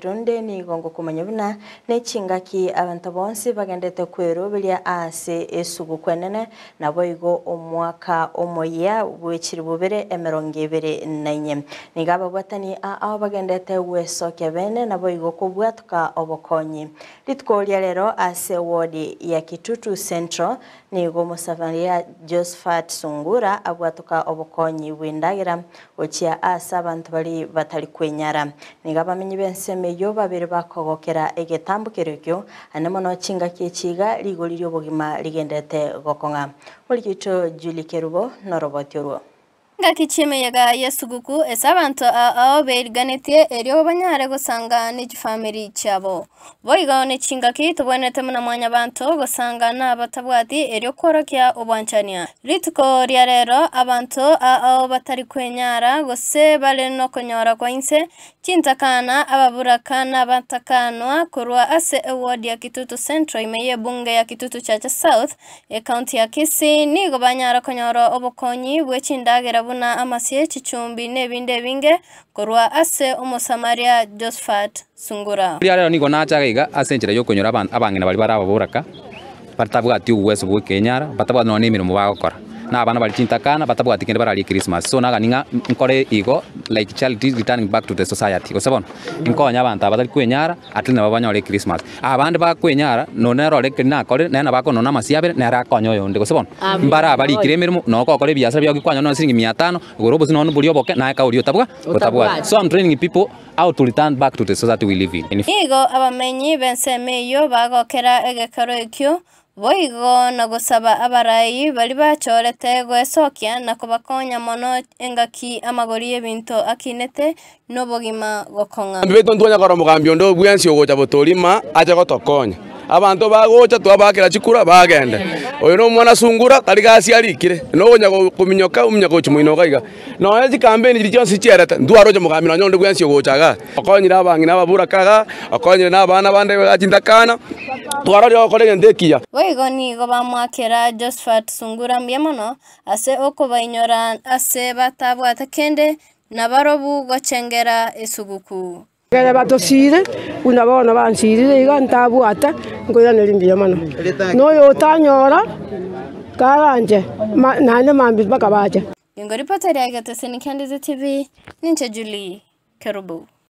Oroboti ronde nigo ngokomanya buna nechingaki abanto bonsi bagendete kweroberia ase esuguku enene, naboigo omwaka omoyia bw'echilifu bibere emerongo ebere na inye. Nigo ababwatani ao bagendete gwesokia bene naboigo kobwatoka obokonyi. Rituko ria rero ase ward ya Kitutu Central nigo Omosamaria Josephat Sungura abwatoka obokonyi bw'endagera gochia ase abanto baria batari kwenyara. Nigo abamenyi b'ensemo eyio babere bakogokera egetambokero ekio, ande mono chingaki echi iga rigori ri'obogima rigenderete gokong'a. Morikito Julie Kerubo noroboti orwo. Engaki chi'emeyega y'esuguku ase abanto ao beriganetie erio banyare gosanga ne chifamiri chiabo. Boigo ne chingaki tobwenerete buna mwanyabanto gosanga nabatabwati erio kworokia obwanchani. Rituko ria rero abanto ao batari kwenyara gose bare nokonyora kwa inse, chintakana, ababuraka na abatakanwa korwa ase eward ya Kitutu Central ime y'ebunge ya Kitutu Chache South, Ekaunti ya Kisii nigo banyara konyora obokonyi bwe chindagera buna amasie, chichumbi na ebinde ebinge korwa ase Omosamaria Josephat Sungura. Riria rero nigo nacha iga ase enchera y'okonyora abang'ina baria bare ababoraka, batabwati obweso bw'ekenyara, batabwati nonya nemeremo bagokora, na abana baria chintakana batabwati kende bararie Christmas. So nagani ng'a nkore igo like charity returning back to the society, gose bono, nkonye abanto aba batari kwenyara at least nabo banyore Christmas. Abande bakwenyara nonya nere ore ekeri nakorire, nere nabo akonona amasio abere, nere akonye oyonde, gose bono, mbare abarikire emeremo, nonye ogokora ebiasara biago kwanyora nonye siringi mia tano, igoro obosie nonye boria oboke, naye kaoria otabwa otabwati. So I'm training people how to return back to the society we live in. Nigo abamenyi b'ensemo eyio bagokera egekero ekio, boigo na gosaba abarai baria bachorete gwesokia na kobakonya mono engaki amagori y'ebinto akinete nobogima gokong'a. Abanto baito ntitwanya korora omogambi onde bwensi ogocha botorima ache gotokonya. Abanto bagocha twabaakera chikura bagende. Oyo nomwana sungura tari gasi arikire, nokonya kominyoka ominyoka gochia moino iga iga. Nonya chikampeni chiria chionsi chierete, ntwaroche omogambi nonya onde bwensi ogocha igaa. Okonyire abang'ina ababuraka igaa, okonyire na abana bande igaa chintakana, twarorire ogokora egento ekiya. Boigo nigo bamoakera Josephat Sungura mbuya mono ase okobainyora ase batabwate kende, na barobwo gochengera esuguku. Ekero batosiire, buna bono bansiirire iga ntabwate, nkoiraneria mbuya mono. Na oyo otanyora, karanche, naende mambia mpaka bache. Nigo ripota ria Egeteseni kia Ndizi TV, ninche Julie Kerubo.